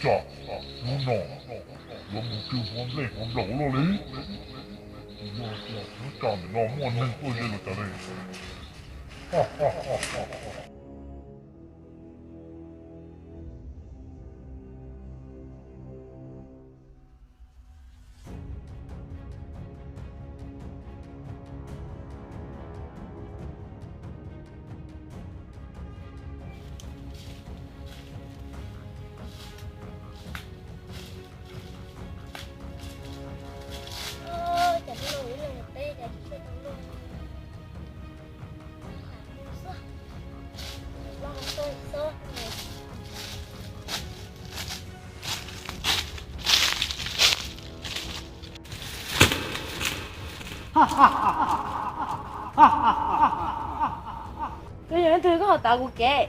Hnub no yuav mus tsw huav nplej huav nplaum luaj li. Tus yog tias hnub tsaus ntawm no muaj neeg tuaj ze los cas li. Koj yog leej twg koj ho tav kuv kev?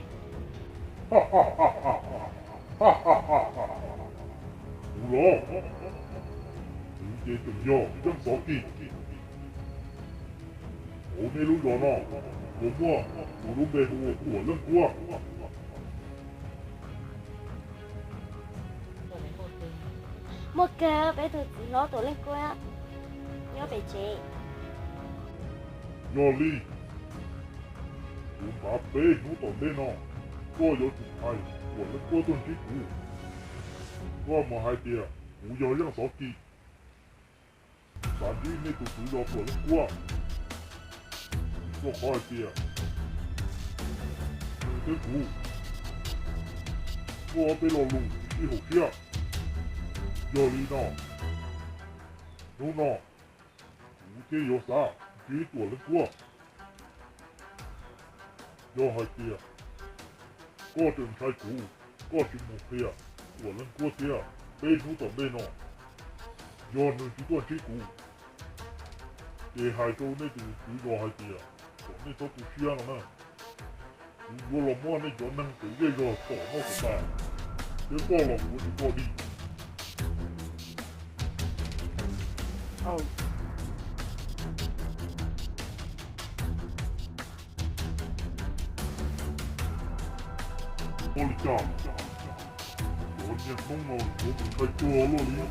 Kuv los, kuv ces tseem yog Yeej Xov Kis. Hauv nej lub zos no puas muaj tus lub npe hu ua Tuam Leej Kuab? Muaj kawg, peb tus txiv hlob Tuam Leej Kuab nyob pem tsev. Yog li, kuv xav peb hnub tom ntej no koj yuav tsum hais Tuam Leej Kuab tuaj ntsib kuv. Koj mus hais tias kuv yog Yeej Xov Kis, xav ntsib nej tus tswv zos Tuam Leej Kuab, rau qhov hais tias nws thiab kuv muaj ob peb lo lus tsis sib haum siab. Yog li no, hnub no kuv thiaj yuav xav ntsib Tuam Leej Kuab. Yog hais tias koj tseem ntshai kuv, koj tsis mus qhia Tuam Leej Kuab thiab, peb hnub tom ntej no yog nws tsis tuaj ntsib kuv, ces hais rau nej tus tswv zos hais tias kom nej txhob tu siab no na. Kuv yuav los muab nej cov neeg tsev zej zog tom noj tom tas, thiab koj los kuv ua tus koj dig. Ua li cas cov niag Hmoob no yuav mus ntshai tuag luaj li?